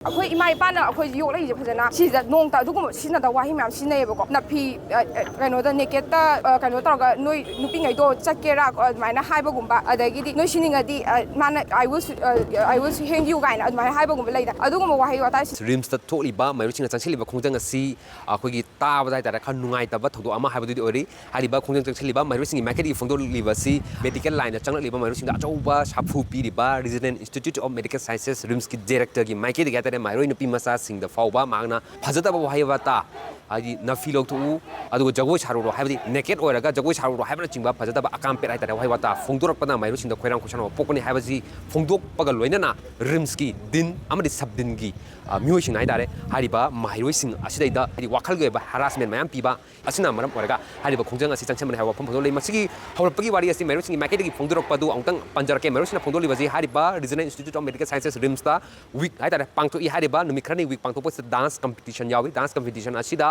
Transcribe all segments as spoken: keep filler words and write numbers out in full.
ꯑꯩꯈꯣꯏ ꯏꯃꯥ ꯏꯄꯥꯅ ꯑꯩꯈꯣꯏ ꯌꯣꯛꯂꯛꯏꯁꯦ ꯐꯖꯅ ꯁꯤꯗ ꯅꯣꯡꯇ ꯑꯗꯨꯒꯨꯝꯕ ꯁꯤꯖꯤꯟꯅꯗꯕ ꯋꯥꯍꯩ ꯃꯌꯥꯝ ꯁꯤꯖꯤꯟꯅꯩꯌꯦꯕꯀꯣ꯫ ꯅꯥꯄꯤ, ꯑ, ꯑ, ꯀꯩꯅꯣꯗ, ꯅꯦꯀꯦꯠꯇ, ꯑ, ꯀꯩꯅꯣ ꯇꯧꯔꯒ ꯅꯣꯏ ꯅꯨꯄꯤꯉꯩꯗꯣ ꯆꯠꯀꯦꯔꯥ, ꯑ, ꯑꯗꯨꯃꯥꯏꯅ ꯍꯥꯏꯕꯒꯨꯝꯕ, ꯑꯗꯒꯤꯗꯤ "ꯅꯣꯏ ꯁꯤꯅꯤꯡꯉꯗꯤ, ꯑ, ꯃꯥꯅ, I will, ꯑ, I will hang you" ꯀꯥꯏꯅ ꯑꯗꯨꯃꯥꯏꯅ ꯍꯥꯏꯕꯒꯨꯝꯕ ꯂꯩꯗꯅ, ꯑꯗꯨꯒꯨꯝꯕ ꯋꯥꯍꯩ ꯋꯥꯇꯥ ꯁꯤ- ꯔꯤꯝꯁꯇ ꯊꯣꯛꯂꯤꯕ ꯃꯍꯩꯔꯣꯏꯁꯤꯡꯅ ꯆꯪꯁꯤꯜꯂꯤꯕ ꯈꯣꯡꯖꯪ ꯑꯁꯤ ꯑꯩꯈꯣꯏꯒꯤ ꯇꯥꯕꯗ ꯍꯥꯏꯇꯥꯔꯦ, ꯈꯔ ꯅꯨꯡꯉꯥꯏꯇꯕ ꯊꯧꯗꯣꯛ ꯑꯃ ꯍꯥꯏꯕꯗꯨꯗꯤ ꯑꯣꯏꯔꯤ꯫ ꯍꯥꯏꯔꯤꯕ ꯈꯣꯡꯖꯪ ꯆꯪꯁꯤꯜꯂꯤꯕ ꯃꯍꯩꯔꯣꯏꯁꯤꯡꯒꯤ ꯃꯥꯏꯀꯩꯗꯒꯤ ꯐꯣꯡꯗꯣꯛꯂꯤꯕꯁꯤ medical line ꯆꯪꯂꯛꯂꯤꯕ ꯃꯍꯩꯔꯣꯏꯁꯤꯡꯗ ꯑꯆꯧꯕ ꯁꯥꯐꯨ ꯄꯤꯔꯤꯕ Regional Institute of Medical Sciences, ꯔꯤꯝꯁꯀꯤ directorꯒꯤ ꯃꯥꯏꯀꯩꯗꯒꯤ ꯍꯥꯏꯇꯥꯔꯦ, ꯃꯍꯩꯔꯣꯏ ꯅꯨꯄꯤ ꯃꯆꯥꯁꯤꯡꯗ ꯐꯥꯎꯕ ꯃꯍꯥꯛꯅ ꯐꯖꯗꯕ ꯋꯥꯍꯩ ꯋꯥꯇꯥ, ꯍꯥꯏꯗꯤ ꯅꯥꯐꯤ ꯂꯧꯊꯣꯛꯎ, ꯑꯗꯨꯒ ꯖꯒꯣꯏ ꯁꯥꯔꯨꯔꯣ ꯍꯥꯏꯕꯗꯤ naked ꯑꯣꯏꯔꯒ ꯖꯒꯣꯏ ꯁꯥꯔꯨꯔꯣ ꯍꯥꯏꯕꯅꯆꯤꯡꯕ ꯐꯖꯗꯕ ꯑꯀꯥꯝꯄꯦꯠ ꯍꯥꯏꯇꯥꯔꯦ, ꯋꯥꯍꯩ ꯋꯥꯇꯥ ꯐꯣꯡꯗꯣꯔꯛꯄꯅ ꯃꯍꯩꯔꯣꯏꯁꯤꯡꯗ ꯈꯣꯏꯔꯥꯡ ꯈꯣꯏꯁꯥꯎꯅꯕ ꯄꯣꯛꯀꯅꯤ ꯍꯥꯏꯕꯁꯤ ꯐꯣꯡꯗꯣꯛꯄꯒ ꯂꯣꯏꯅꯅ ꯔꯤꯝꯁꯀꯤ ꯗꯤꯟ ꯑꯃꯗꯤ sub ꯗꯤꯟꯒꯤ, ꯑ, ꯃꯤꯑꯣꯏꯁꯤꯡꯅ ꯍꯥꯏꯇꯥꯔꯦ, ꯍꯥꯏꯔꯤꯕ ꯃꯍꯩꯔꯣꯏꯁꯤꯡ ꯑꯁꯤꯗꯩꯗ ꯍꯥꯏꯗꯤ ꯋꯥꯈꯜꯒꯤ ꯑꯣꯏꯕ harassment ꯃꯌꯥꯝ ꯄꯤꯕ ꯑꯁꯤꯅ ꯃꯔꯝ ꯑꯣꯏꯔꯒ ꯍꯥꯏꯔꯤꯕ ꯈꯣꯡꯖꯪ ꯑꯁꯤ ꯆꯪꯁꯤꯟꯕꯅꯤ ꯍꯥꯏꯕ ꯋꯥꯐꯝ ꯐꯣꯡꯗꯣꯛꯂꯤ꯫ ꯃꯁꯤꯒꯤ ꯍꯧꯔꯛꯄꯒꯤ ꯋꯥꯔꯤ ꯑꯁꯤ ꯃꯍꯩꯔꯣꯏꯁꯤꯡꯒꯤ ꯃꯥꯏꯀꯩꯗꯒꯤ ꯐꯣꯡꯗꯣꯔꯛꯄ ꯑꯗꯨ ꯑꯃꯨꯛꯇꯪ ꯄꯟꯖꯔꯛꯀꯦ꯫ ꯃꯍꯩꯔꯣꯏꯁꯤꯡꯅ ꯐꯣꯡꯗꯣꯛꯂꯤꯕꯁꯤ ꯍꯥꯏꯔꯤꯕ Regional Institute of Medical Sciences, ꯔꯤꯝꯁꯇ week ꯍꯥꯏꯇꯥꯔꯦ ꯄꯥꯡꯊꯣꯛꯏ꯫ ꯍꯥꯏꯔꯤꯕ ꯅꯨꯃꯤꯠ ꯈꯔꯅꯤ week ꯄꯥꯡꯊꯣꯛꯄꯁꯤꯗ dance competition ꯌꯥꯎꯏ꯫ Dance competition ꯑꯁꯤꯗ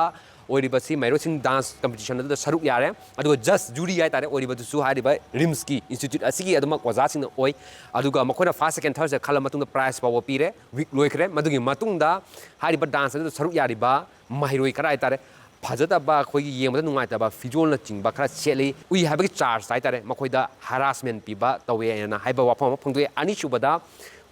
ꯑꯣꯏꯔꯤꯕꯁꯤ ꯃꯍꯩꯔꯣꯏꯁꯤꯡ dance competition ꯑꯗꯨꯗ ꯁꯔꯨꯛ ꯌꯥꯔꯦ꯫ ꯑꯗꯨꯒ judge, jury ꯍꯥꯏꯇꯥꯔꯦ, ꯑꯣꯏꯔꯤꯕꯗꯨꯁꯨ ꯍꯥꯏꯔꯤꯕ ꯔꯤꯝꯁꯀꯤ institute ꯑꯁꯤꯒꯤ ꯑꯗꯨꯃꯛ ꯑꯣꯖꯥꯁꯤꯡꯅ ꯑꯣꯏ꯫ ꯑꯗꯨꯒ ꯃꯈꯣꯏꯅ first, second, thirdꯁꯦ ꯈꯜꯂ ꯃꯇꯨꯡꯗ prize ꯐꯥꯎꯕ ꯄꯤꯔꯦ꯫ Week ꯂꯣꯏꯈ꯭ꯔꯦ꯫ ꯃꯗꯨꯒꯤ ꯃꯇꯨꯡꯗ ꯍꯥꯏꯔꯤꯕ dance ꯑꯗꯨꯗ ꯁꯔꯨꯛ ꯌꯥꯔꯤꯕ ꯃꯍꯩꯔꯣꯏ ꯈꯔ ꯍꯥꯏꯇꯥꯔꯦ, ꯐꯖꯗꯕ ꯑꯩꯈꯣꯏꯒꯤ ꯌꯦꯡꯕꯗ ꯅꯨꯡꯉꯥꯏꯇꯕ ꯐꯤꯖꯣꯜꯅꯆꯤꯡꯕ ꯈꯔ ꯁꯦꯠꯂꯤ꯫ ꯎꯏ ꯍꯥꯏꯕꯒꯤ charge ꯍꯥꯏꯇꯥꯔꯦ, ꯃꯈꯣꯏꯗ harassment ꯄꯤꯕ ꯇꯧꯋꯦꯅ ꯍꯥꯏꯕ ꯋꯥꯐꯝ ꯑꯃ ꯐꯣꯡꯗꯣꯛꯑꯦ꯫ ꯑꯅꯤꯁꯨꯕꯗ,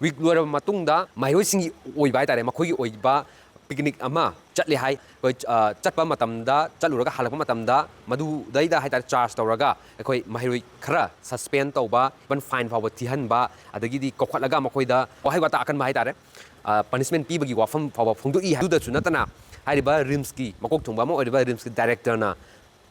week ꯂꯣꯏꯔꯕ ꯃꯇꯨꯡꯗ ꯃꯍꯩꯔꯣꯏꯁꯤꯡꯒꯤ ꯑꯣꯏꯕ ꯍꯥꯏꯇꯥꯔꯦ, ꯃꯈꯣꯏꯒꯤ ꯑꯣꯏꯕ picnic ꯑꯃ ꯆꯠꯂꯦ ꯍꯥꯏ꯫ ꯑꯩꯈꯣꯏ, ꯑ, ꯆꯠꯄ ꯃꯇꯝꯗ, ꯆꯠꯂꯨꯔꯒ ꯍꯜꯂꯛꯄ ꯃꯇꯝꯗ ꯃꯗꯨꯗꯩꯗ ꯍꯥꯏꯇꯥꯔꯦ charge ꯇꯧꯔꯒ ꯑꯩꯈꯣꯏ ꯃꯍꯩꯔꯣꯏ ꯈꯔ suspend ꯇꯧꯕ, even fine ꯐꯥꯎꯕ ꯊꯤꯍꯟꯕ, ꯑꯗꯒꯤꯗꯤ ꯀꯧꯈꯠꯂꯒ ꯃꯈꯣꯏꯗ ꯋꯥꯍꯩ ꯋꯥꯇꯥ ꯑꯀꯟꯕ ꯍꯥꯏꯇꯥꯔꯦ, ꯑ, punishment ꯄꯤꯕꯒꯤ ꯋꯥꯐꯝ ꯐꯥꯎꯕ ꯐꯣꯡꯗꯣꯛꯏ꯫ ꯑꯗꯨꯗꯁꯨ ꯅꯠꯇꯅ ꯍꯥꯏꯔꯤꯕ ꯔꯤꯝꯁꯀꯤ ꯃꯀꯣꯛ ꯊꯣꯡꯕ ꯑꯃ ꯑꯣꯏꯔꯤꯕ ꯔꯤꯝꯁꯀꯤ directorꯅ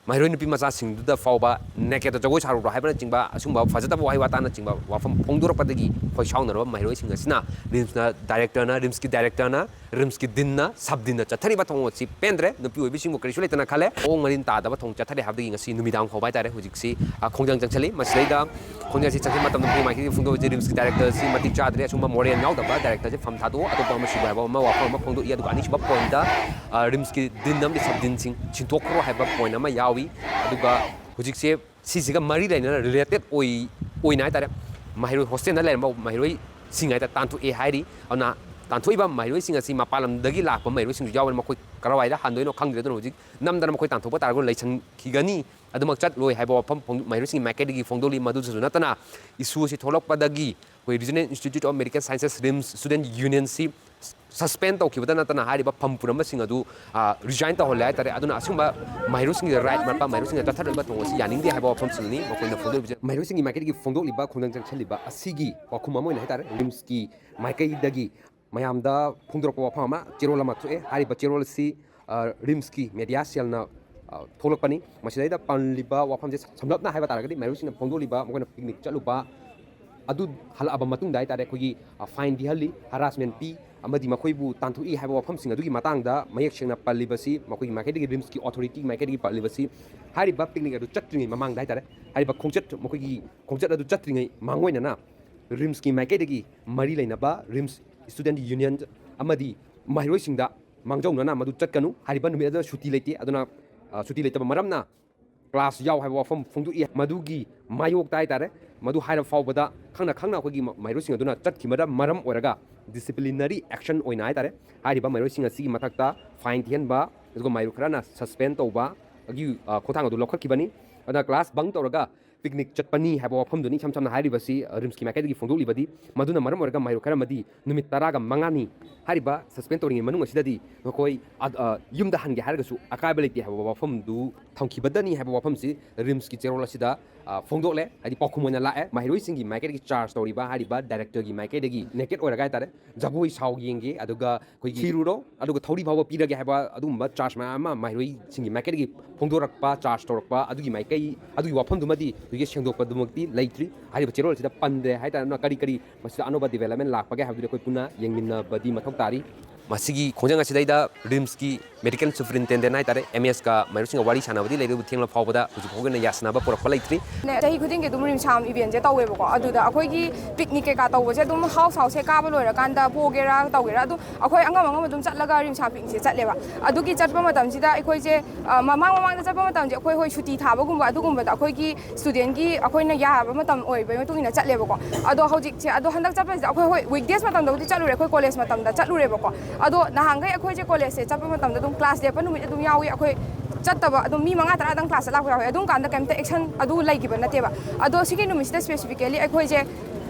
ꯃꯍꯩꯔꯣꯏ ꯅꯨꯄꯤ ꯃꯆꯥꯁꯤꯡꯗꯨꯗ ꯐꯥꯎꯕ nakedꯇ ꯖꯒꯣꯏ ꯁꯥꯔꯨꯔꯣ ꯍꯥꯏꯕꯅꯆꯤꯡꯕ ꯑꯁꯨꯝꯕ ꯐꯖꯗꯕ ꯋꯥꯍꯩ ꯋꯥꯇꯥꯅꯆꯤꯡꯕ ꯋꯥꯐꯝ ꯐꯣꯡꯗꯣꯔꯛꯄꯗꯒꯤ ꯈꯣꯏ ꯁꯥꯎꯅꯔꯕ ꯃꯍꯩꯔꯣꯏꯁꯤꯡ ꯑꯁꯤꯅ ꯔꯤꯝꯁꯅ directorꯅ, ꯔꯤꯝꯁꯀꯤ directorꯅ, ꯔꯤꯝꯁꯀꯤ ꯗꯤꯟꯅ, sub ꯗꯤꯟꯅ ꯆꯠꯊꯔꯤꯕ ꯊꯧꯑꯣꯡ ꯑꯁꯤ ꯄꯦꯟꯗ꯭ꯔꯦ꯫ ꯅꯨꯄꯤ ꯑꯣꯏꯕꯤꯁꯤꯡꯕꯨ ꯀꯔꯤꯁꯨ ꯂꯩꯇꯅ ꯈꯜꯂꯦ꯫ ꯃꯑꯣꯡ ꯃꯔꯤꯟ ꯇꯥꯗꯕ ꯊꯧꯑꯣꯡ ꯆꯠꯊꯔꯦ ꯍꯥꯏꯕꯗꯒꯤ ꯉꯁꯤ ꯅꯨꯃꯤꯗꯥꯡ ꯐꯥꯎꯕ ꯍꯥꯏꯇꯥꯔꯦ ꯍꯧꯖꯤꯛꯁꯤ, ꯑ, ꯈꯣꯡꯖꯪ ꯆꯪꯁꯤꯜꯂꯤ꯫ ꯃꯁꯤꯗꯩꯗ ꯈꯣꯡꯖꯪ ꯑꯁꯤ ꯆꯪꯁꯤꯟꯕ ꯃꯇꯝꯗ ꯃꯈꯣꯏꯒꯤ ꯃꯥꯏꯀꯩꯗꯒꯤ ꯐꯣꯡꯗꯣꯛꯂꯤꯁꯦ ꯔꯤꯝꯁꯀꯤ directorꯁꯤ ꯃꯇꯤꯛ ꯆꯥꯗ꯭ꯔꯦ, ꯑꯁꯨꯝꯕ moral ꯌꯥꯎꯗꯕ directorꯁꯦ ꯐꯝ ꯊꯥꯗꯣꯛꯑꯣ, ꯑꯇꯣꯞꯄ ꯑꯃ ꯁꯤꯜꯂꯨ ꯍꯥꯏꯕ ꯑꯃ ꯋꯥꯐꯝ ꯑꯃ ꯐꯣꯡꯗꯣꯛꯏ꯫ ꯑꯗꯨꯒ ꯑꯅꯤꯁꯨꯕ pointꯇ, ꯑ, ꯔꯤꯝꯁꯀꯤ ꯗꯤꯟ ꯑꯃꯗꯤ sub ꯗꯤꯟꯁꯤꯡ ꯁꯤꯟꯊꯣꯛꯈ꯭ꯔꯣ ꯍꯥꯏꯕ point ꯑꯃ ꯌꯥꯎꯏ꯫ ꯑꯗꯨꯒ ꯍꯧꯖꯤꯛꯁꯦ ꯁꯤꯁꯤꯒ ꯃꯔꯤ ꯂꯩꯅꯅ related ꯑꯣꯏ-, ꯑꯣꯏꯅ ꯍꯥꯏꯇꯥꯔꯦ, ꯃꯍꯩꯔꯣꯏ hostelꯗ ꯂꯩꯔꯝꯕ ꯃꯍꯩꯔꯣꯏꯁꯤꯡ ꯍꯥꯏꯇꯥꯔꯦ ꯇꯥꯟꯊꯣꯛꯑꯦ ꯍꯥꯏꯔꯤ꯫ ꯑꯗꯨꯅ ꯇꯥꯟꯊꯣꯛꯏꯕ ꯃꯍꯩꯔꯣꯏꯁꯤꯡ ꯑꯁꯤ ꯃꯄꯥꯟ ꯂꯝꯗꯒꯤ ꯂꯥꯛꯄ ꯃꯍꯩꯔꯣꯏꯁꯤꯡꯁꯨ ꯌꯥꯎꯕꯅ ꯃꯈꯣꯏ ꯀꯔꯥꯏꯋꯥꯏꯗ ꯍꯟꯗꯣꯏꯅꯣ ꯈꯪꯗ꯭ꯔꯦ꯫ ꯑꯗꯨꯅ ꯍꯧꯖꯤꯛ ꯅꯝꯗꯅ ꯃꯈꯣꯏ ꯇꯥꯟꯊꯣꯛꯄ ꯇꯥꯔꯒ ꯂꯩꯁꯟꯈꯤꯒꯅꯤ꯫ ꯑꯗꯨꯃꯛ ꯆꯠꯂꯣꯏ ꯍꯥꯏꯕ ꯋꯥꯐꯝ ꯐꯣꯡ-, ꯃꯍꯩꯔꯣꯏꯁꯤꯡꯒꯤ ꯃꯥꯏꯀꯩꯗꯒꯤ ꯐꯣꯡꯗꯣꯛꯂꯤ꯫ ꯃꯗꯨꯗꯁꯨ ꯅꯠꯇꯅ, issue ꯑꯁꯤ ꯊꯣꯛꯂꯛꯄꯗꯒꯤ ꯑꯩꯈꯣꯏ Regional Institute of Medical Sciences, RIMS Student Unionꯁꯤ suspend ꯇꯧꯈꯤꯕꯗ ꯅꯠꯇꯅ, ꯍꯥꯏꯔꯤꯕ ꯐꯝ ꯄꯨꯔꯝꯕꯁꯤꯡ ꯑꯗꯨ, ꯑ, resign ꯇꯧꯍꯜꯂꯦ ꯍꯥꯏꯇꯥꯔꯦ꯫ ꯑꯗꯨꯅ ꯑꯁꯤꯒꯨꯝꯕ ꯃꯍꯩꯔꯣꯏꯁꯤꯡꯒꯤ right ꯃꯠꯄ, ꯃꯍꯩꯔꯣꯏꯁꯤꯡꯅ ꯆꯠꯊꯔꯛꯂꯤꯕ ꯊꯧꯑꯣꯡ ꯑꯁꯤ ꯌꯥꯅꯤꯡꯗꯦ ꯍꯥꯏꯕ ꯋꯥꯐꯝꯁꯤꯡꯅꯤ ꯃꯈꯣꯏꯅ ꯐꯣꯡꯗꯣꯛꯂꯤꯕꯁꯦ꯫ ꯃꯍꯩꯔꯣꯏꯁꯤꯡꯒꯤ ꯃꯥꯏꯀꯩꯗꯒꯤ ꯐꯣꯡꯗꯣꯛꯂꯤꯕ ꯈꯣꯡꯖꯪ ꯆꯪꯁꯤꯜꯂꯤꯕ ꯑꯁꯤꯒꯤ ꯋꯥꯐꯝ ꯑꯃ ꯑꯣꯏꯅ ꯍꯥꯏꯇꯥꯔꯦ, RIMSꯀꯤ ꯃꯥꯏꯀꯩꯗꯒꯤ ꯃꯌꯥꯝꯗ ꯐꯣꯡꯗꯣꯔꯛꯄ ꯋꯥꯐꯝ ꯑꯃ, ꯆꯦꯔꯣꯜ ꯑꯃ ꯊꯣꯛꯑꯦ꯫ ꯍꯥꯏꯔꯤꯕ ꯆꯦꯔꯣꯜ ꯑꯁꯤ, ꯑ, RIMSꯀꯤ media cellꯅ, ꯑ, ꯊꯣꯛꯂꯛꯄꯅꯤ꯫ ꯃꯁꯤꯗꯩꯗ ꯄꯜꯂꯤꯕ ꯋꯥꯐꯝꯁꯦ ꯁꯝꯂꯞꯅ ꯍꯥꯏꯕ ꯇꯥꯔꯒꯗꯤ, ꯃꯍꯩꯔꯣꯏꯁꯤꯡꯅ ꯐꯣꯡꯗꯣꯛꯂꯤꯕ, ꯃꯈꯣꯏꯅ picnic ꯆꯠꯂꯨꯕ ꯑꯗꯨ ꯍꯜꯂꯛꯑꯕ ꯃꯇꯨꯡꯗ ꯍꯥꯏꯇꯥꯔꯦ, ꯑꯩꯈꯣꯏꯒꯤ, ꯑ, fine ꯊꯤꯍꯜꯂꯤ, harassment ꯄꯤ, ꯑꯃꯗꯤ ꯃꯈꯣꯏꯕꯨ ꯇꯥꯟꯊꯣꯛꯏ ꯍꯥꯏꯕ ꯋꯥꯐꯝꯁꯤꯡ ꯑꯗꯨꯒꯤ ꯃꯇꯥꯡꯗ ꯃꯌꯦꯛ ꯁꯦꯡꯅ ꯄꯜꯂꯤꯕꯁꯤ ꯃꯈꯣꯏꯒꯤ ꯃꯥꯏꯀꯩꯗꯒꯤ RIMSꯀꯤ authority ꯃꯥꯏꯀꯩꯗꯒꯤ ꯄꯜꯂꯤꯕꯁꯤ ꯍꯥꯏꯔꯤꯕ picnic ꯑꯗꯨ ꯆꯠꯇ꯭ꯔꯤꯉꯩ ꯃꯃꯥꯡꯗ ꯍꯥꯏꯇꯥꯔꯦ, ꯍꯥꯏꯔꯤꯕ ꯈꯣꯡꯆꯠ, ꯃꯈꯣꯏꯒꯤ ꯈꯣꯡꯆꯠ ꯑꯗꯨ ꯆꯠꯇ꯭ꯔꯤꯉꯩ ꯃꯥꯡꯑꯣꯏꯅꯅ RIMSꯀꯤ ꯃꯥꯏꯀꯩꯗꯒꯤ ꯃꯔꯤ ꯂꯩꯅꯕ RIMS Student Union ꯑꯃꯗꯤ ꯃꯍꯩꯔꯣꯏꯁꯤꯡꯗ ꯃꯥꯡꯖꯧꯅꯅ ꯃꯗꯨ ꯆꯠꯀꯅꯨ꯫ ꯍꯥꯏꯔꯤꯕ ꯅꯨꯃꯤꯠ ꯑꯗꯨꯗ ꯁꯨꯇꯤ ꯂꯩꯇꯦ꯫ ꯑꯗꯨꯅ, ꯑ, ꯁꯨꯇꯤ ꯂꯩꯇꯕ ꯃꯔꯝꯅ class ꯌꯥꯎ ꯍꯥꯏꯕ ꯋꯥꯐꯝ ꯐꯣꯡꯗꯣꯛꯏ꯫ ꯃꯗꯨꯒꯤ ꯃꯥꯌꯣꯛꯇ ꯍꯥꯏꯇꯥꯔꯦ, ꯃꯗꯨ ꯍꯥꯏꯔ ꯐꯥꯎꯕꯗ ꯈꯪꯅ ꯈꯪꯅ ꯑꯩꯈꯣꯏꯒꯤ ꯃ-, ꯃꯍꯩꯔꯣꯏꯁꯤꯡ ꯑꯗꯨꯅ ꯆꯠꯈꯤꯕꯅ ꯃꯔꯝ ꯑꯣꯏꯔꯒ disciplinary action ꯑꯣꯏꯅ ꯍꯥꯏꯇꯥꯔꯦ, ꯍꯥꯏꯔꯤꯕ ꯃꯍꯩꯔꯣꯏꯁꯤꯡ ꯑꯁꯤꯒꯤ ꯃꯊꯛꯇ fine ꯊꯤꯍꯟꯕ, ꯑꯗꯨꯒ ꯃꯍꯩꯔꯣꯏ ꯈꯔꯅ suspend ꯇꯧꯕ, ꯑꯗꯨꯒꯤ, ꯑ, ꯈꯣꯡꯊꯥꯡ ꯑꯗꯨ ꯂꯧꯈꯠꯈꯤꯕꯅꯤ꯫ ꯑꯗꯨꯅ class bunk ꯇꯧꯔꯒ picnic ꯆꯠꯄꯅꯤ ꯍꯥꯏꯕ ꯋꯥꯐꯝꯗꯨꯅꯤ ꯏꯁꯝ ꯁꯝꯅ ꯍꯥꯏꯔꯤꯕꯁꯤ, ꯑ, RIMSꯀꯤ ꯃꯥꯏꯀꯩꯗꯒꯤ ꯐꯣꯡꯗꯣꯛꯂꯤꯕꯗꯤ꯫ ꯃꯗꯨꯅ ꯃꯔꯝ ꯑꯣꯏꯔꯒ ꯃꯍꯩꯔꯣꯏ ꯈꯔ ꯑꯃꯗꯤ ꯅꯨꯃꯤꯠ ꯇꯔꯥꯒ ꯃꯉꯥꯅꯤ ꯍꯥꯏꯔꯤꯕ suspend ꯇꯧꯔꯤꯉꯩ ꯃꯅꯨꯡ ꯑꯁꯤꯗꯗꯤ ꯃꯈꯣꯏ, ꯑ, ꯑ, ꯌꯨꯝꯗ ꯍꯟꯒꯦ ꯍꯥꯏꯔꯒꯁꯨ ꯑꯀꯥꯏꯕ ꯂꯩꯇꯦ ꯍꯥꯏꯕ ꯋꯥꯐꯝꯗꯨ ꯊꯝꯈꯤꯕꯗꯅꯤ ꯍꯥꯏꯕ ꯋꯥꯐꯝꯁꯤ RIMSꯀꯤ ꯆꯦꯔꯣꯜ ꯑꯁꯤꯗ, ꯑ, ꯐꯣꯡꯗꯣꯛꯂꯦ꯫ ꯍꯥꯏꯗꯤ ꯄꯥꯎꯈꯨꯝ ꯑꯣꯏꯅ ꯂꯥꯛꯑꯦ꯫ ꯃꯍꯩꯔꯣꯏꯁꯤꯡꯒꯤ ꯃꯥꯏꯀꯩꯗꯒꯤ charge ꯇꯧꯔꯤꯕ ꯍꯥꯏꯔꯤꯕ directorꯒꯤ ꯃꯥꯏꯀꯩꯗꯒꯤ naked ꯑꯣꯏꯔꯒ ꯍꯥꯏꯇꯥꯔꯦ, ꯖꯒꯣꯏ ꯁꯥꯎ ꯌꯦꯡꯒꯦ, ꯑꯗꯨꯒ ꯑꯩꯈꯣꯏꯒꯤ ꯊꯤꯔꯨꯔꯣ, ꯑꯗꯨꯒ ꯊꯧꯔꯤ ꯐꯥꯎꯕ ꯄꯤꯔꯒꯦ ꯍꯥꯏꯕ ꯑꯗꯨꯒꯨꯝꯕ charge ꯃꯌꯥꯝ ꯑꯃ ꯃꯍꯩꯔꯣꯏꯁꯤꯡꯒꯤ ꯃꯥꯏꯀꯩꯗꯒꯤ ꯐꯣꯡꯗꯣꯔꯛꯄ, charge ꯇꯧꯔꯛꯄ ꯑꯗꯨꯒꯤ ꯃꯥꯏꯀꯩ, ꯑꯗꯨꯒꯤ ꯋꯥꯐꯝꯗꯨꯃꯗꯤ ꯍꯧꯖꯤꯛ ꯁꯦꯡꯗꯣꯛꯄꯗꯨꯃꯛꯇꯤ ꯂꯩꯇ꯭ꯔꯤ꯫ ꯍꯥꯏꯔꯤꯕ ꯆꯦꯔꯣꯜ ꯑꯁꯤꯗ ꯄꯟꯗ꯭ꯔꯦ ꯍꯥꯏꯇꯥꯔꯦ꯫ ꯑꯗꯨꯅ ꯀꯔꯤ ꯀꯔꯤ ꯃꯁꯤꯗ ꯑꯅꯧꯕ development ꯂꯥꯛꯄꯒꯦ ꯍꯥꯏꯕꯗꯨꯗꯤ ꯑꯩꯈꯣꯏ ꯄꯨꯟꯅ ꯌꯦꯡꯃꯤꯟꯅꯕꯗꯤ ꯃꯊꯧ ꯇꯥꯔꯤ꯫ ꯃꯁꯤꯒꯤ ꯈꯣꯡꯖꯪ ꯑꯁꯤꯗꯩꯗ RIMSꯀꯤ ꯃꯦꯗꯤꯀꯦꯜ ꯁꯨꯄꯔꯤꯟꯇꯦꯟꯗꯦꯟ ꯍꯥꯏꯇꯥꯔꯦ, ꯑꯦꯝ ꯑꯦꯁꯀ ꯃꯔꯨꯞꯁꯤꯡꯒ ꯋꯥꯔꯤ ꯁꯥꯟꯅꯕꯗꯤ ꯂꯩꯔꯦ, ꯑꯗꯨꯕꯨ ꯊꯦꯡꯂ ꯐꯥꯎꯕꯗ ꯍꯧꯖꯤꯛ ꯐꯥꯎꯒꯤ ꯑꯣꯏꯅ ꯌꯥꯁꯟꯅꯕ ꯄꯨꯔꯛꯄ ꯂꯩꯇ꯭ꯔꯤ꯫ ꯆꯍꯤ ꯈꯨꯗꯤꯡꯒꯤ ꯑꯗꯨꯝ ꯔꯤꯝꯁꯥꯝ ꯏꯚꯦꯟꯁꯦ ꯇꯧꯋꯦꯕꯀꯣ꯫ ꯑꯗꯨꯗ ꯑꯩꯈꯣꯏꯒꯤ ꯄꯤꯛꯅꯤꯛ ꯀꯩꯀꯥ ꯇꯧꯕꯁꯦ ꯑꯗꯨꯝ ꯍꯥꯎꯁ ꯍꯥꯎꯁ ꯍꯦꯛ ꯀꯥꯕ ꯂꯣꯏꯔꯀꯥꯟꯗ, ꯄꯣꯒꯦꯔꯥ ꯇꯧꯒꯦꯔꯥ, ꯑꯗꯨꯝ ꯑꯩꯈꯣꯏ ꯑꯉꯝ ꯑꯉꯝꯕ ꯑꯗꯨꯝ ꯆꯠꯂꯒ ꯔꯤꯝꯁꯥꯝ ꯄꯤꯛꯅꯤꯛꯁꯦ ꯆꯠꯂꯦꯕ꯫ ꯑꯗꯨꯒꯤ ꯆꯠꯄ ꯃꯇꯝꯁꯤꯗ ꯑꯩꯈꯣꯏꯁꯦ, ꯑ, ꯃꯃꯥꯡ ꯃꯃꯥꯡꯗ ꯆꯠꯄ ꯃꯇꯝꯁꯦ ꯑꯩꯈꯣꯏ, ꯍꯣꯏ, ꯁꯨꯇꯤ ꯊꯥꯕꯒꯨꯝꯕ ꯑꯗꯨꯒꯨꯝꯕꯗ ꯑꯩꯈꯣꯏꯒꯤ ꯁ꯭ꯇꯨꯗꯦꯟꯒꯤ ꯑꯩꯈꯣꯏꯅ ꯌꯥꯕ ꯃꯇꯝ ꯑꯣꯏꯕꯒꯤ ꯃꯇꯨꯡ ꯏꯟꯅ ꯆꯠꯂꯦꯕꯀꯣ꯫ ꯑꯗꯣ ꯍꯧꯖꯤꯛꯁꯦ, ꯑꯗꯣ ꯍꯟꯗꯛ ꯆꯠꯄꯁꯤꯗ ꯑꯩꯈꯣꯏ, ꯍꯣꯏ, ꯋꯤꯛꯗꯦꯁ ꯃꯇꯝꯗꯕꯨꯗꯤ ꯆꯠꯂꯨꯔꯦ, ꯑꯩꯈꯣꯏ ꯀꯣꯂꯦꯖ ꯃꯇꯝꯗ ꯆꯠꯂꯨꯔꯦꯕꯀꯣ꯫ ꯑꯗꯣ ꯅꯍꯥꯟꯈꯩ ꯑꯩꯈꯣꯏꯁꯦ ꯀꯣꯂꯦꯖꯁꯦ ꯆꯠꯄ ꯃꯇꯝꯗ ꯑꯗꯨꯝ ꯀ꯭ꯂꯥꯁ ꯂꯦꯞꯄ ꯅꯨꯃꯤꯠ ꯑꯗꯨꯝ ꯌꯥꯎꯏ꯫ ꯑꯩꯈꯣꯏ ꯆꯠꯇꯕ ꯑꯗꯨꯝ ꯃꯤ ꯃꯉꯥ ꯇꯔꯥꯗꯪ ꯀ꯭ꯂꯥꯁ ꯆꯠꯂꯛꯄ ꯌꯥꯎꯏ꯫ ꯑꯗꯨꯝ ꯀꯥꯟꯗ ꯀꯩꯝꯇ ꯑꯦꯛꯁꯟ ꯑꯗꯨ ꯂꯩꯈꯤꯕ ꯅꯠꯇꯦꯕ꯫ ꯑꯗꯣ ꯁꯤꯒꯤ ꯅꯨꯃꯤꯠꯁꯤꯗ ꯁ꯭ꯄꯦꯁꯤꯐꯤꯀꯦꯂꯤ ꯑꯩꯈꯣꯏꯁꯦ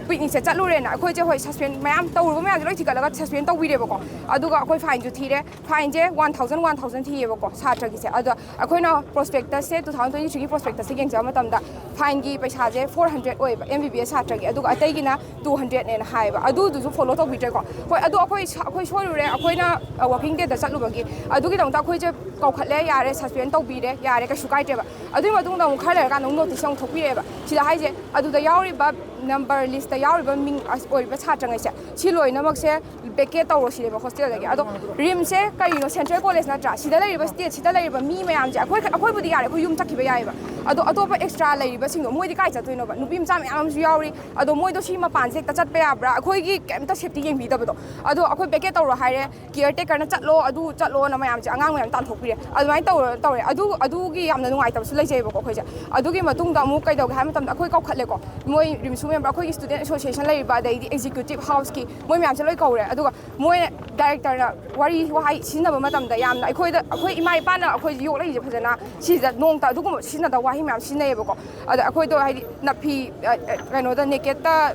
ꯄꯤꯛꯅꯤꯛꯁꯦ ꯆꯠꯂꯨꯔꯦꯅ, ꯑꯩꯈꯣꯏꯁꯦ, ꯍꯣꯏ, ꯁꯁꯄꯦꯟ ꯃꯌꯥꯝ ꯇꯧꯔꯨꯕ ꯃꯌꯥꯝꯁꯦ ꯂꯣꯏ ꯊꯤꯒꯠꯂꯒ ꯁꯁꯄꯦꯟ ꯇꯧꯕꯤꯔꯦꯕꯀꯣ꯫ ꯑꯗꯨꯒ ꯑꯩꯈꯣꯏ ꯐꯥꯏꯟꯁꯨ ꯊꯤꯔꯦ꯫ ꯐꯥꯏꯟꯁꯦ ꯋꯥꯟ ꯊꯥꯎꯖꯟ, ꯋꯥꯟ ꯊꯥꯎꯖꯟ ꯊꯤꯌꯦꯕꯀꯣ, ꯁꯥꯇ꯭ꯔꯒꯤꯁꯦ꯫ ꯑꯗꯣ ꯑꯩꯈꯣꯏꯅ ꯄ꯭ꯔꯣꯁꯄꯦꯛꯇꯁꯁꯦ, ꯇꯨ ꯊꯥꯎꯖꯟ ꯇ꯭ꯋꯦꯟꯇꯤ ꯊ꯭ꯔꯤꯒꯤ ꯄ꯭ꯔꯣꯁꯄꯦꯛꯇꯁꯁꯦ ꯌꯦꯡꯖꯕ ꯃꯇꯝꯗ ꯐꯥꯏꯟꯒꯤ ꯄꯩꯁꯥꯁꯦ ꯐꯣꯔ ꯍꯟꯗ꯭ꯔꯦꯗ ꯑꯣꯏꯌꯦꯕ ꯑꯦꯝ ꯕꯤ ꯕꯤ ꯑꯦꯁ ꯁꯥꯇ꯭ꯔꯒꯤ, ꯑꯗꯨꯒ ꯑꯇꯩꯒꯤꯅ ꯇꯨ ꯍꯟꯗ꯭ꯔꯦꯗꯅꯦꯅ ꯍꯥꯏꯌꯦꯕ꯫ ꯑꯗꯨꯗꯨꯁꯨ ꯐꯣꯂꯣ ꯇꯧꯕꯤꯗ꯭ꯔꯦꯀꯣ꯫ ꯍꯣꯏ, ꯑꯗꯣ ꯑꯩꯈꯣꯏ ꯁ-, ꯑꯩꯈꯣꯏ ꯁꯣꯏꯔꯨꯔꯦ, ꯑꯩꯈꯣꯏꯅ ꯋꯥꯀꯤꯡ ꯗꯦꯗ ꯆꯠꯂꯨꯕꯒꯤ꯫ ꯑꯗꯨꯒꯤꯗꯃꯛꯇ ꯑꯩꯈꯣꯏꯁꯦ ꯀꯧꯈꯠꯂꯦ, ꯌꯥꯔꯦ, ꯁꯁꯄꯦꯟ ꯇꯧꯕꯤꯔꯦ, ꯌꯥꯔꯦ, ꯀꯩꯁꯨ ꯀꯥꯏꯗ꯭ꯔꯦꯕ꯫ ꯑꯗꯨꯒꯤ ꯃꯇꯨꯡꯗ ꯑꯃꯨꯛ ꯈꯔ ꯂꯩꯔꯀꯥꯟꯗ ꯑꯃꯨꯛ ꯅꯣꯇꯤꯁ ꯑꯃꯨꯛ ꯊꯣꯛꯄꯤꯔꯛꯑꯦꯕ꯫ ꯁꯤꯗ ꯍꯥꯏꯁꯦ, ꯑꯗꯨꯗ ꯌꯥꯎꯔꯤꯕ ꯅꯝꯕꯔ ꯂꯤꯁꯇ ꯌꯥꯎꯔꯤꯕ ꯃꯤꯡ ꯑꯁ-, ꯑꯣꯏꯔꯤꯕ ꯁꯥꯇ꯭ꯔꯉꯩꯁꯦ, ꯁꯤ ꯂꯣꯏꯅꯃꯛꯁꯦ ꯚꯦꯀꯦꯠ ꯇꯧꯔꯣ ꯁꯤꯅꯦꯕ ꯍꯣꯁꯇꯦꯜꯗꯒꯤ꯫ ꯑꯗꯣ ꯔꯤꯝꯁꯁꯦ ꯀꯔꯤꯅꯣ? ꯁꯦꯟꯇ꯭ꯔꯦꯜ ꯀꯣꯂꯦꯖ ꯅꯠꯇ꯭ꯔꯥ? ꯁꯤꯗ ꯂꯩꯔꯤꯕ ꯁ꯭ꯇꯦꯠꯁꯤꯗ ꯂꯩꯔꯤꯕ ꯃꯤ ꯃꯌꯥꯝꯁꯦ, ꯑꯩꯈꯣꯏ, ꯑꯩꯈꯣꯏꯕꯨꯗꯤ ꯌꯥꯔꯦ, ꯑꯩꯈꯣꯏ ꯌꯨꯝ ꯆꯠꯈꯤꯕ ꯌꯥꯏꯑꯕ꯫ ꯑꯗꯣ ꯑꯇꯣꯞꯄ ꯑꯦꯛꯁꯇ꯭ꯔꯥ ꯂꯩꯔꯤꯕꯁꯤꯡꯗꯣ ꯃꯣꯏꯗꯤ ꯀꯥꯏ ꯆꯠꯇꯣꯏꯅꯣꯕ? ꯅꯨꯄꯤ ꯃꯆꯥ ꯃꯌꯥꯝ ꯑꯃꯁꯨ ꯌꯥꯎꯔꯤ꯫ ꯑꯗꯣ ꯃꯣꯏꯗꯣ ꯁꯤ ꯃꯄꯥꯟꯁꯦ ꯍꯦꯛꯇ ꯆꯠꯄ ꯌꯥꯕ꯭ꯔꯥ? ꯑꯩꯈꯣꯏꯒꯤ ꯀꯩꯝꯇ ꯁꯦꯐꯇꯤ ꯌꯦꯡꯕꯤꯗꯕꯗꯣ꯫ ꯑꯗꯣ ꯑꯩꯈꯣꯏ ꯚꯦꯀꯦꯠ ꯇꯧꯔꯣ ꯍꯥꯏꯔꯦ, ꯀꯤꯌꯔ ꯇꯦꯀꯔꯅ "ꯆꯠꯂꯣ, ꯑꯗꯨ ꯆꯠꯂꯣꯅ" ꯃꯌꯥꯝꯁꯦ, ꯑꯉꯥꯡ ꯃꯌꯥꯝ ꯇꯥꯟꯊꯣꯛꯄꯤꯔꯦ꯫ ꯑꯗꯨꯃꯥꯏꯅ ꯇꯧꯔ, ꯇꯧꯔꯦ꯫ ꯑꯗꯨ, ꯑꯗꯨꯒꯤ ꯌꯥꯝꯅ ꯅꯨꯡꯉꯥꯏꯇꯕꯁꯨ ꯂꯩꯖꯩꯑꯕꯀꯣ ꯑꯩꯈꯣꯏꯁꯦ꯫ ꯑꯗꯨꯒꯤ ꯃꯇꯨꯡꯗ ꯑꯃꯨꯛ ꯀꯩꯗꯧꯒꯦ ꯍꯥꯏꯕ ꯃꯇꯝꯗ, ꯑꯩꯈꯣꯏ ꯀꯧꯈꯠꯂꯦꯀꯣ꯫ ꯃꯣꯏ ꯔꯤꯝꯁꯁꯨ ꯃꯦꯝꯕꯔ, ꯑꯩꯈꯣꯏꯒꯤ ꯁ꯭ꯇꯨꯗꯦꯟ ꯑꯦꯁꯣꯁꯤꯌꯦꯁꯟ ꯂꯩꯔꯤꯕ, ꯑꯗꯩꯗꯤ ꯑꯦꯛꯖꯤꯀ꯭ꯌꯨꯇꯤꯚ ꯍꯥꯎꯁꯀꯤ ꯃꯣꯏ ꯃꯌꯥꯝꯁꯦ ꯂꯣꯏ ꯀꯧꯔꯦ꯫ ꯑꯗꯨꯒ ꯃꯣꯏ ꯗꯥꯏꯔꯦꯛꯇꯔꯅ ꯋꯥꯔꯤ ꯋꯥꯍꯩ ꯁꯤꯖꯤꯟꯅꯕ ꯃꯇꯝꯗ, ꯌꯥꯝꯅ ꯑꯩꯈꯣꯏꯗ, ꯑꯩꯈꯣꯏ ꯏꯃꯥ ꯏꯄꯥꯅ ꯑꯩꯈꯣꯏ ꯌꯣꯛꯂꯛꯏꯁꯦ ꯐꯖꯅ, ꯁꯤꯗ ꯅꯣꯡꯇ ꯑꯗꯨꯒꯨꯝꯕ ꯁꯤꯖꯤꯟꯅꯗꯕ ꯋꯥꯍꯩ ꯃꯌꯥꯝ ꯁꯤꯖꯤꯟꯅꯩꯌꯦꯕꯀꯣ꯫ ꯑꯗ ꯑꯩꯈꯣꯏꯗꯣ, ꯍꯥꯏꯗꯤ, ꯅꯐꯤ, ꯑ, ꯑ, ꯀꯩꯅꯣꯗ, ꯅꯦꯀꯦꯠꯇ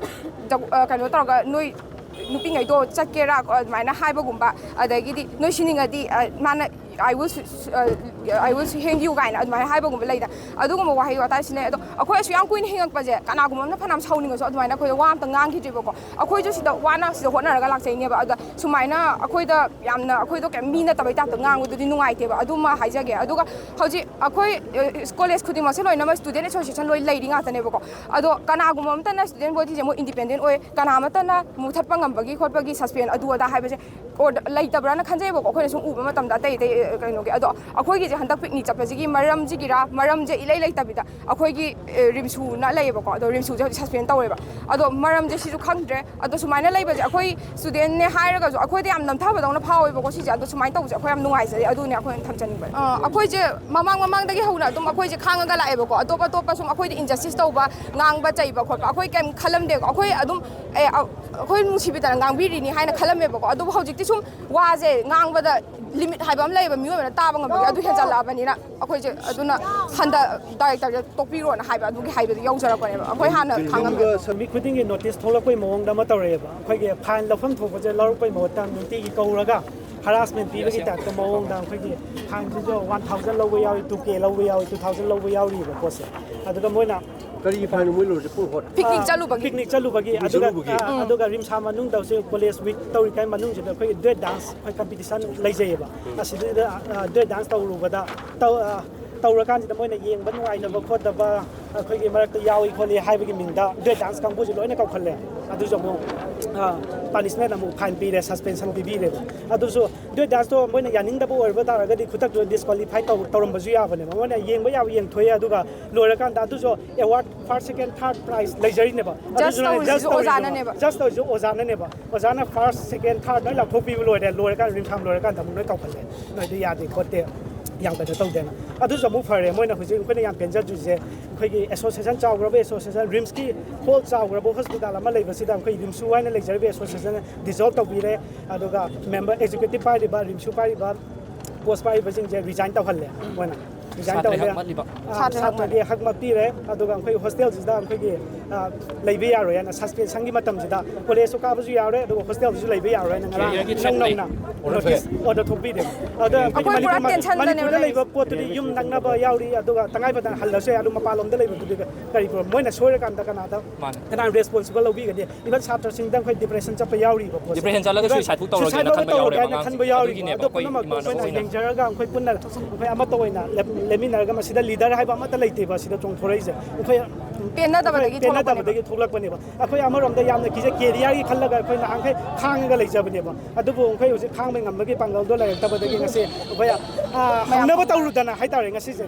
ꯖꯒ-, ꯑ, ꯀꯩꯅꯣ ꯇꯧꯔꯒ, "ꯅꯣꯏ ꯅꯨꯄꯤꯉꯩꯗꯣ ꯆꯠꯀꯦꯔꯥ?" ꯑꯗꯨꯃꯥꯏꯅ ꯍꯥꯏꯕꯒꯨꯝꯕ, ꯑꯗꯒꯤꯗꯤ, "ꯅꯣꯏ ꯁꯤꯅꯤꯡꯉꯗꯤ", ꯑ, ꯃꯥꯅ, "I will su-, su-, uh, I will su-, hang you" ꯀꯥꯏꯅ ꯑꯗꯨꯃꯥꯏꯅ ꯍꯥꯏꯕꯒꯨꯝꯕ ꯂꯩꯗ, ꯑꯗꯨꯒꯨꯝꯕ ꯋꯥꯍꯩ ꯋꯥꯇꯥ ꯁꯤꯖꯤꯟꯅꯩ꯫ ꯑꯗꯣ ꯑꯩꯈꯣꯏ ꯑꯁꯨꯛ ꯌꯥꯝ ꯀꯨꯏꯅ ꯍꯤꯡꯉꯛꯄꯁꯦ, ꯀꯅꯥꯒꯨꯝꯕ ꯑꯃꯅ ꯐꯅꯌꯥꯝ ꯁꯥꯎꯅꯤꯡꯉꯁꯨ, ꯑꯗꯨꯃꯥꯏꯅ ꯑꯩꯈꯣꯏꯗ ꯋꯥ ꯑꯝꯇ ꯉꯥꯡꯈꯤꯗ꯭ꯔꯤꯕꯀꯣ꯫ ꯑꯩꯈꯣꯏꯁꯨ ꯁꯤꯗ ꯋꯥꯅ ꯁꯤꯗ ꯍꯣꯠꯅꯔꯒ ꯂꯥꯛꯆꯩꯅꯦꯕ꯫ ꯑꯗ ꯁꯨꯃꯥꯏꯅ ꯑꯩꯈꯣꯏꯗ ꯌꯥꯝꯅ, ꯑꯩꯈꯣꯏꯗꯣ ꯀꯩꯝ ꯃꯤ ꯅꯠꯇꯕꯩ ꯇꯥꯏꯞꯇ ꯉꯥꯡꯕꯗꯨꯗꯤ ꯅꯨꯡꯉꯥꯏꯇꯦꯕ꯫ ꯑꯗꯨꯃ ꯍꯥꯏꯖꯒꯦ꯫ ꯑꯗꯨꯒ ꯍꯧꯖꯤꯛ ꯑꯩꯈꯣꯏ, ꯑ, ꯀꯣꯂꯦꯖ ꯈꯨꯗꯤꯡꯃꯛꯁꯦ ꯂꯣꯏꯅꯃꯛ ꯁ꯭ꯇꯨꯗꯦꯟ ꯑꯦꯁꯣꯁꯤꯌꯦꯁꯟ ꯂꯣꯏ ꯂꯩꯔꯤ ꯉꯥꯛꯇꯅꯦꯕꯀꯣ꯫ ꯑꯗꯣ ꯀꯅꯥꯒꯨꯝꯕ ꯑꯃꯠꯇꯅ ꯁ꯭ꯇꯨꯗꯦꯟ ꯕꯣꯗꯤꯁꯦ ꯃꯣꯏ ꯏꯟꯗꯤꯄꯦꯟꯗꯦꯟ ꯑꯣꯏ, ꯀꯅꯥ ꯑꯃꯠꯇꯅ ꯃꯨꯊꯠꯄ ꯉꯝꯕꯒꯤ ꯈꯣꯠꯄꯒꯤ ꯁꯁꯄꯦꯟ ꯑꯗꯨ ꯑꯗꯥ ꯍꯥꯏꯕꯁꯦ ꯑꯣꯔꯗ-, ꯂꯩꯇꯕ꯭ꯔꯥꯅ ꯈꯟꯖꯩꯕꯀꯣ꯫ ꯑꯩꯈꯣꯏꯅ ꯁꯨꯝ ꯎꯕ ꯃꯇꯝꯗ ꯑꯇꯩ ꯑꯇꯩ ꯀꯩꯅꯣꯒꯤ꯫ ꯑꯗꯣ ꯑꯩꯈꯣꯏꯒꯤꯁꯦ ꯍꯟꯗꯛ ꯄꯤꯛꯅꯤꯛ ꯆꯠꯄꯁꯤꯒꯤ ꯃꯔꯝꯁꯤꯒꯤꯔꯥ, ꯃꯔꯝꯁꯦ ꯏꯂꯩ ꯂꯩꯇꯕꯤꯗ ꯑꯩꯈꯣꯏꯒꯤ, ꯑꯦ, ꯔꯤꯝꯁꯨꯅ ꯂꯩꯌꯦꯕꯀꯣ, ꯑꯗꯣ ꯔꯤꯝꯁꯨꯁꯦ ꯍꯧꯖꯤꯛ ꯁꯁꯄꯦꯟ ꯇꯧꯔꯦꯕ꯫ ꯑꯗꯣ ꯃꯔꯝꯁꯦ ꯁꯤꯁꯨ ꯈꯪꯗ꯭ꯔꯦ꯫ ꯑꯗꯣ ꯁꯨꯃꯥꯏꯅ ꯂꯩꯕꯁꯦ ꯑꯩꯈꯣꯏ ꯁ꯭ꯇꯨꯗꯦꯟꯅꯦ ꯍꯥꯏꯔꯒꯁꯨ ꯑꯩꯈꯣꯏꯗ ꯌꯥꯝ ꯅꯝꯊꯕꯗꯧꯅ ꯐꯥꯎꯋꯦꯕꯀꯣ ꯁꯤꯁꯦ꯫ ꯑꯗꯣ ꯁꯨꯃꯥꯏꯅ ꯇꯧꯕꯁꯦ ꯑꯩꯈꯣꯏ ꯌꯥꯝ ꯅꯨꯡꯉꯥꯏꯖꯗꯦ꯫ ꯑꯗꯨꯅꯦ ꯑꯩꯈꯣꯏꯅ ꯊꯝꯖꯅꯤꯡꯕ꯫ ꯑ, ꯑꯩꯈꯣꯏꯁꯦ ꯃꯃꯥꯡ ꯃꯃꯥꯡꯗꯒꯤ ꯍꯧꯅ ꯑꯗꯨꯝ ꯑꯩꯈꯣꯏꯁꯦ ꯈꯥꯡꯉꯒ ꯂꯥꯛꯑꯦꯕꯀꯣ꯫ ꯑꯇꯣꯞ ꯑꯇꯣꯞꯄ ꯁꯨꯝ ꯑꯩꯈꯣꯏꯗ ꯏꯟꯖꯁꯇꯤꯁ ꯇꯧꯕ, ꯉꯥꯡꯕ ꯆꯩꯕ ꯈꯣꯠꯄ ꯑꯩꯈꯣꯏ ꯀꯩꯝ ꯈꯜꯂꯝꯗꯦꯀꯣ꯫ ꯑꯩꯈꯣꯏ ꯑꯗꯨꯝ, ꯑꯦ, ꯑ-, ꯑꯩꯈꯣꯏ ꯅꯨꯡꯁꯤꯕꯤꯗꯅ ꯉꯥꯡꯕꯤꯔꯤꯅꯤ ꯍꯥꯏꯅ ꯈꯜꯂꯝꯃꯦꯕꯀꯣ꯫ ꯑꯗꯨꯕꯨ ꯍꯧꯖꯤꯛꯇꯤ ꯁꯨꯝ ꯋꯥꯁꯦ ꯉꯥꯡꯕꯗ ꯂꯤꯃꯤꯠ ꯍꯥꯏꯕ ꯑꯃ ꯂꯩꯌꯦꯕ, ꯃꯤꯑꯣꯏꯕꯅ ꯇꯥꯕ ꯉꯝꯕꯒꯤ꯫ ꯑꯗꯨ ꯍꯦꯟꯖꯜꯂꯛꯑꯕꯅꯤꯅ ꯑꯩꯈꯣꯏꯁꯦ ꯑꯗꯨꯅ ꯍꯟꯗ ꯗꯥꯏꯔꯦꯛꯇꯔꯗ ꯇꯣꯛꯄꯤꯔꯣꯅ ꯍꯥꯏꯕ, ꯑꯗꯨꯒꯤ ꯍꯥꯏꯕꯗꯨ ꯌꯧꯖꯔꯛꯄꯅꯦꯕ꯫ ꯑꯩꯈꯣꯏ ꯍꯥꯟꯅ ꯈꯪꯉꯝꯃꯦ꯫ ꯅꯨꯃꯤꯠ ꯈꯨꯗꯤꯡꯒꯤ ꯅꯣꯇꯤꯁ ꯊꯣꯛꯂꯛꯄꯩ ꯃꯑꯣꯡꯗ ꯑꯃ ꯇꯧꯔꯛꯑꯦꯕ꯫ ꯑꯩꯈꯣꯏꯒꯤ ꯐꯥꯏꯟ ꯂꯧꯐꯝ ꯊꯣꯛꯄꯁꯦ ꯂꯧꯔꯛꯄꯩ ꯃꯍꯨꯠꯇ ꯅꯨꯡꯇꯤꯒꯤ ꯀꯧꯔꯒ ꯍꯔꯥꯁꯃꯦꯟ ꯄꯤꯕꯒꯤ ꯇꯥꯏꯞꯇ ꯃꯑꯣꯡꯗ ꯑꯩꯈꯣꯏꯒꯤ ꯐꯥꯏꯟꯁꯤꯁꯨ ꯋꯥꯟ ꯊꯥꯎꯖꯟ ꯂꯧꯕ ꯌꯥꯎꯏ, ꯇꯨ ꯀꯦ ꯂꯧꯕ ꯌꯥꯎꯏ, ꯇꯨ ꯊꯥꯎꯖꯟ ꯂꯧꯕ ꯌꯥꯎꯔꯤꯕ ꯄꯣꯠꯁꯦ꯫ ꯑꯗꯨꯒ ꯃꯣꯏꯅ ꯀꯔꯤꯒꯤ ꯐꯥꯏꯟ ꯃꯣꯏ ꯂꯧꯔꯤꯁꯦ? ꯄꯨꯡ ꯍꯣꯠ꯫ ꯄꯤꯛꯅꯤꯛ ꯑꯥ, ꯆꯠꯂꯨꯕꯒꯤ꯫ ꯄꯤꯛꯅꯤꯛ ꯆꯠꯂꯨꯕꯒꯤ꯫ ꯄꯤꯛꯅꯤꯛ ꯑꯗꯨꯒ, ꯆꯠꯂꯨꯕꯒꯤ꯫ ꯑꯥ, ꯎꯝ꯫ ꯑꯗꯨꯒ ꯔꯤꯝꯁꯥ ꯃꯅꯨꯡꯗ ꯍꯧꯖꯤꯛ ꯀꯣꯂꯦꯖ ꯋꯤꯛ ꯇꯧꯔꯤꯀꯥꯟ ꯃꯅꯨꯡꯁꯤꯗ ꯑꯩꯈꯣꯏꯒꯤ ꯗꯨꯋꯦꯠ ꯗꯥꯟꯁ ꯑꯩꯈꯣꯏ ꯀꯝꯄꯤꯇꯤꯁꯟ ꯂꯩꯖꯩꯌꯦꯕ꯫ ꯎꯝ꯫ ꯑꯁꯤꯗꯩꯗ, ꯑꯥ, ꯗꯨꯋꯦꯠ ꯗꯥꯟꯁ ꯇꯧꯔꯨꯕꯗ, ꯇꯧ-, ꯑꯥ, ꯇꯧꯔꯀꯥꯟꯁꯤꯗ ꯃꯣꯏꯅ ꯌꯦꯡꯕ ꯅꯨꯡꯉꯥꯏꯇꯕ ꯈꯣꯠꯇꯕ ꯑꯩꯈꯣꯏꯒꯤ ꯃꯔꯛꯇ ꯌꯥꯎꯏ ꯈꯣꯠꯂꯤ ꯍꯥꯏꯕꯒꯤ ꯃꯤꯡꯗ ꯗꯨꯋꯦꯠ ꯗꯥꯟꯁ ꯀꯥꯡꯕꯨꯁꯦ ꯂꯣꯏꯅ ꯀꯧꯈꯠꯂꯦ꯫ ꯑꯗꯨꯁꯨ ꯑꯃꯨꯛ, ꯑꯥ, ꯄꯥꯅꯤꯁꯃꯦꯟ ꯑꯃꯨꯛ ꯐꯥꯏꯟ ꯄꯤꯔꯦ, ꯁꯁꯄꯦꯟꯁꯟ ꯄꯤꯕꯤꯔꯦꯕ꯫ ꯑꯗꯨꯁꯨ ꯗꯨꯋꯦꯠ ꯗꯥꯟꯁꯇꯣ ꯃꯣꯏꯅ ꯌꯥꯅꯤꯡꯗꯕ ꯑꯣꯏꯕ ꯇꯥꯔꯒꯗꯤ ꯈꯨꯗꯛꯇꯨꯗ ꯗꯤꯁꯀ꯭ꯋꯥꯂꯤꯐꯥꯏ ꯇꯧ-, ꯇꯧꯔꯝꯕꯁꯨ ꯌꯥꯕꯅꯦꯕ꯫ ꯃꯣꯏꯅ ꯌꯦꯡꯕ ꯌꯥꯕ ꯌꯦꯡꯊꯣꯛꯑꯦ, ꯑꯗꯨꯒ ꯂꯣꯏꯔꯀꯥꯟꯗ ꯑꯗꯨꯁꯨ ꯑꯦꯋꯥꯔꯗ ꯐꯥꯔꯁ, ꯁꯦꯀꯦꯟ, ꯊꯥꯔꯠ ꯄ꯭ꯔꯥꯏꯖ ꯂꯩꯖꯔꯤꯅꯦꯕ꯫ ꯖꯁ ꯑꯗꯨꯁꯨ ꯇꯧꯔꯤꯁꯤꯁꯨ ꯖꯁ ꯇꯧꯔꯤꯁꯤꯁꯨ ꯑꯣꯖꯥꯅꯅꯦꯕ꯫ ꯖꯁ ꯇꯧꯔꯤꯁꯤꯁꯨ ꯑꯣꯖꯥꯅꯅꯦꯕ꯫ ꯑꯣꯖꯥꯅ ꯐꯥꯔꯁ, ꯁꯦꯀꯦꯟ, ꯊꯥꯔꯠ ꯂꯣꯏ ꯂꯥꯎꯊꯣꯛꯄꯤꯕ ꯂꯣꯏꯔꯦ꯫ ꯂꯣꯏꯔꯀꯥꯟꯗ ꯔꯤꯝꯁꯥꯝ ꯂꯣꯏꯔꯀꯥꯟꯗ ꯑꯃꯨꯛ ꯂꯣꯏ ꯀꯧꯈꯠꯂꯦ꯫ ꯅꯣꯏꯗꯤ ꯌꯥꯗꯦ ꯈꯣꯠꯇꯦ, ꯌꯥꯝ ꯀꯩꯅꯣ ꯇꯧꯗꯦꯅ꯫ ꯑꯗꯨꯁꯨ ꯑꯃꯨꯛ ꯐꯔꯦ꯫ ꯃꯣꯏꯅ ꯍꯧꯖꯤꯛ ꯑꯩꯈꯣꯏꯅ ꯌꯥꯝ ꯄꯦꯟꯖꯗ꯭ꯔꯤꯁꯦ, ꯑꯩꯈꯣꯏꯒꯤ ꯑꯦꯁꯣꯁꯤꯌꯦꯁꯟ, ꯆꯥꯎꯈ꯭ꯔꯕ ꯑꯦꯁꯣꯁꯤꯌꯦꯁꯟ, ꯔꯤꯝꯁꯀꯤ ꯍꯣꯜ ꯆꯥꯎꯈ꯭ꯔꯕ ꯍꯣꯁꯄꯤꯇꯥꯜ ꯑꯃ ꯂꯩꯕꯁꯤꯗ ꯑꯩꯈꯣꯏ ꯔꯤꯝꯁꯨ ꯍꯥꯏꯅ ꯂꯩꯖꯔꯤꯕ ꯑꯦꯁꯣꯁꯤꯌꯦꯁꯟ ꯗꯤꯖꯣꯜꯕ ꯇꯧꯕꯤꯔꯦ꯫ ꯑꯗꯨꯒ ꯃꯦꯝꯕꯔ, ꯑꯦꯛꯖꯤꯀ꯭ꯌꯨꯇꯤꯚ ꯄꯥꯏꯔꯤꯕ, ꯔꯤꯝꯁꯨ ꯄꯥꯏꯔꯤꯕ ꯄꯣꯁ ꯄꯥꯏꯔꯤꯕꯁꯤꯡꯁꯦ ꯔꯤꯖꯥꯏꯟ ꯇꯧꯍꯜꯂꯦ ꯃꯣꯏꯅ꯫ ꯔꯤꯖꯥꯏꯟ ꯁꯥꯇ꯭ꯔꯒꯤ ꯇꯧꯍꯜꯂꯦ꯫ ꯍꯛ ꯃꯠꯂꯤꯕ꯫ ꯑꯥ, ꯁꯥꯇ꯭ꯔꯒꯤ ꯍꯛ ꯁꯥꯇ꯭ꯔꯒꯤ ꯍꯛ ꯃꯠ ꯄꯤꯔꯦ꯫ ꯑꯗꯨꯒ ꯑꯩꯈꯣꯏ ꯍꯣꯁꯇꯦꯜꯁꯤꯗ ꯑꯩꯈꯣꯏꯒꯤ, ꯑꯥ, ꯂꯩꯕ ꯌꯥꯔꯣꯏ ꯍꯥꯏꯅ, ꯁꯁꯄꯦꯟꯁꯟꯒꯤ ꯃꯇꯝꯁꯤꯗ ꯀꯣꯂꯦꯖꯁꯨ ꯀꯥꯕꯁꯨ ꯌꯥꯔꯣꯏ, ꯑꯗꯨꯒ ꯍꯣꯁꯇꯦꯜꯗꯁꯨ ꯂꯩꯕ ꯌꯥꯔꯣꯏ ꯍꯥꯏꯅ ꯉꯔꯥꯡ ꯀꯦꯔꯤꯌꯔꯒꯤ ꯏꯅꯧ ꯊ꯭ꯔꯦꯠ ꯂꯩ꯫ ꯅꯧꯅ ꯑꯣꯔꯗꯔ ꯅꯣꯇꯤꯁ ꯊꯣꯛꯑꯦ꯫ ꯑꯣꯔꯗꯔ ꯊꯣꯛꯄꯤꯔꯦ꯫ ꯑꯗ ꯑꯩꯈꯣꯏꯗꯤ ꯑꯩꯈꯣꯏ ꯄꯨꯔꯥ ꯃꯅꯤꯄꯨꯔ-, ꯇꯦꯟꯁꯟꯗꯅꯦꯕ ꯃꯅꯤꯄꯨꯔꯗ ꯂꯩꯔꯤꯁꯦ꯫ ꯂꯩꯕ ꯄꯣꯠꯇꯨꯗꯤ ꯌꯨꯝ ꯅꯛꯅꯕ ꯌꯥꯎꯔꯤ, ꯑꯗꯨꯒ ꯇꯉꯥꯏ ꯐꯗꯅ ꯍꯜꯂꯁꯨ ꯌꯥꯏ, ꯑꯗꯨ ꯃꯄꯥꯟꯂꯣꯝꯗ ꯂꯩꯕꯗꯨꯗꯤ ꯀꯔꯤ ꯄ꯭ꯔꯣꯕ꯭ꯂꯦꯝ? ꯃꯣꯏꯅ ꯁꯣꯏꯔꯀꯥꯟꯗ ꯀꯅꯥꯗ, ꯃꯥꯅꯦ꯫ ꯀꯅꯥ ꯔꯦꯁꯄꯣꯟꯁꯤꯕꯜ ꯂꯧꯕꯤꯒꯅꯤ? ꯏꯚꯟ ꯁꯥꯇ꯭ꯔꯁꯤꯡꯗ ꯑꯩꯈꯣꯏ ꯗꯤꯄ꯭ꯔꯦꯁꯟ ꯆꯠꯄ ꯌꯥꯎꯔꯤꯕ ꯄꯣꯠꯁꯦ꯫ ꯗꯤꯄ꯭ꯔꯦꯁꯟ ꯆꯠꯂꯒ ꯏꯚꯟ ꯁꯨꯏꯁꯥꯏꯠ ꯐꯥꯎ ꯇꯧꯔꯒꯦꯅ ꯁꯨꯏꯁꯥꯏꯠ ꯐꯥꯎ ꯈꯟꯕ ꯇꯧꯔꯒꯦ ꯌꯥꯎꯔꯦꯕ ꯍꯥꯏꯅ ꯈꯟꯕ ꯑꯉꯥꯡꯁꯤꯡ꯫ ꯌꯥꯎꯔꯤꯕ꯫ ꯑꯗꯨꯒꯤꯅꯦꯕ ꯑꯗꯣ ꯑꯩꯈꯣꯏ ꯄꯨꯝꯅꯃꯛꯇꯣ ꯏꯃꯥꯟꯅꯕ ꯑꯩꯈꯣꯏꯅ ꯑꯣꯏꯅ ꯌꯦꯡꯖꯔꯒ ꯑꯩꯈꯣꯏ ꯄꯨꯟꯅ ꯑꯩꯈꯣꯏ ꯑꯃꯠꯇ ꯑꯣꯏꯅ ꯂꯦꯞ-, ꯂꯩꯃꯤꯟꯅꯔꯒ ꯃꯁꯤꯗ ꯂꯤꯗꯔ ꯍꯥꯏꯕ ꯑꯃꯠꯇ ꯂꯩꯇꯦꯕ ꯁꯤꯗ ꯆꯣꯡꯊꯣꯔꯛꯏꯁꯦ꯫ ꯑꯩꯈꯣꯏ ꯄꯦꯟꯅꯗꯕꯗꯒꯤ ꯑꯩꯈꯣꯏ ꯄꯦꯟꯅꯗꯕꯗꯒꯤ ꯊꯣꯛꯂꯛꯄꯅꯦꯕ꯫ ꯑꯩꯈꯣꯏ ꯑꯃꯔꯣꯝꯗ ꯌꯥꯝꯅ ꯀꯤꯖꯩ, ꯀꯦꯔꯤꯌꯔꯒꯤ ꯈꯜꯂꯒ ꯑꯩꯈꯣꯏ ꯅꯍꯥꯟꯈꯩ ꯈꯥꯡꯉꯒ ꯂꯩꯖꯕꯅꯦꯕ꯫ ꯑꯗꯨꯕꯨ ꯑꯩꯈꯣꯏ ꯍꯧꯖꯤꯛ ꯈꯥꯡꯕ ꯉꯝꯕꯒꯤ ꯄꯥꯡꯒꯜꯗꯣ ꯂꯩꯔꯛꯇꯕꯗꯒꯤ ꯉꯁꯤ ꯑꯩꯈꯣꯏ, ꯑ, ꯍꯧꯅꯕ ꯇꯧꯔꯨꯗꯅ ꯍꯥꯏꯇꯥꯔꯦ ꯉꯁꯤꯁꯦ꯫